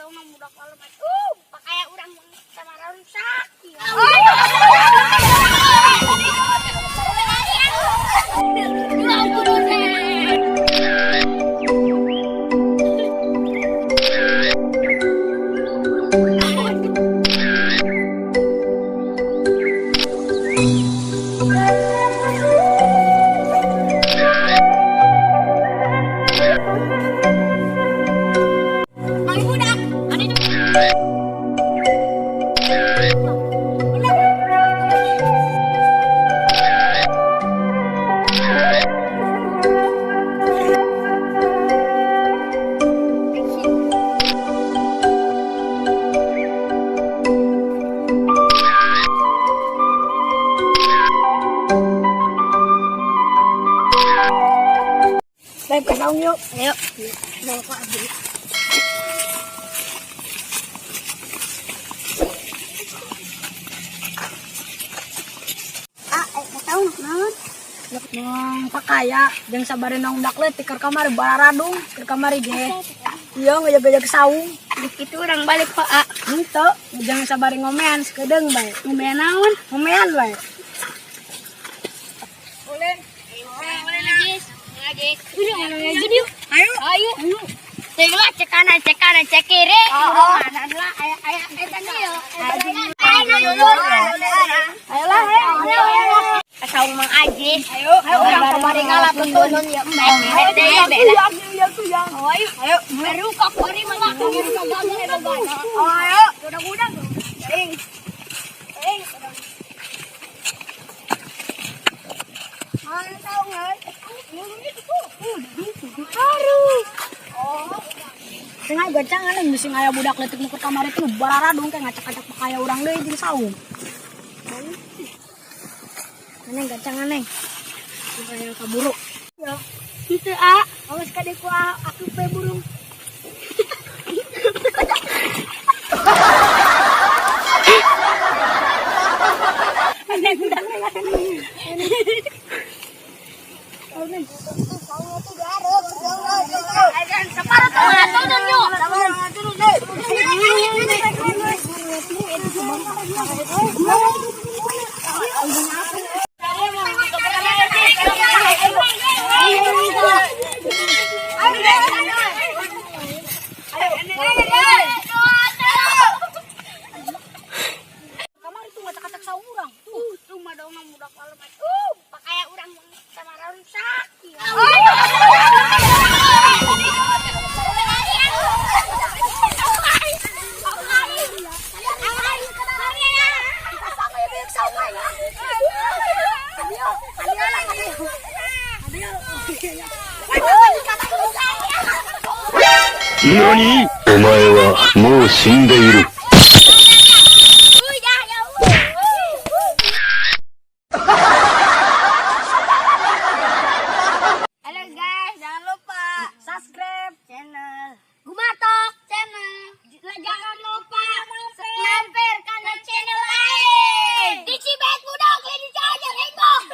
Madongna budak alemat. Pakaya urang sama rusak. Mang budak, ada itu. Baik, ke saung yuk. Ayo. Bawa ke abdi. Ah, tahu naon? Nang pakaya jeung sabari nang budak leutik keur kamari bararadung keur kamari ge. Iya ngejag-ngejag saung. Itu orang balik Pak A. Henteu, jangan sabari ngomean sakedeung bae. Ngomean naon? Ngomean bae. Boleh. Boleh najis. Najis. Udah najis yuk. Ayo. Ayo. Cek lah, cek kanan, cek kanan, cek kiri. Kanan lah, aya aya eta nih. Ayolah, ayo. Saung Mang Ajis. Ayo, ayo urang kamari ngalah tutun. Ya, embek, Ayo, ayo. Baru kapori malah. Ayo. Udang-udang. Ting. Ting. Mana saung euy? Haru. Tengah gacangan yang bisi ngaya budak leutik nu keur kamari tuh bararadung kayak ngacak-ngacak pakaya urang deui jeung saung. Neng gacangan neng. Kayak kaburu. Ya. Itu A. Awas kade ku aku pe burung. Neng udah neng neng. Oh neng. Separo tuh yuk. Kamari tuh ngacak-ngacak saung urang. Tuh, rumah dong budak alemat. Pakaya urang sama rusak. 何お前はもう死んでいる。 Halo guys, jangan lupa Subscribe. Channel Gumatok channel. Jangan lupa mampir karena channel lain. Di Cibet Budak di Cajar Ego.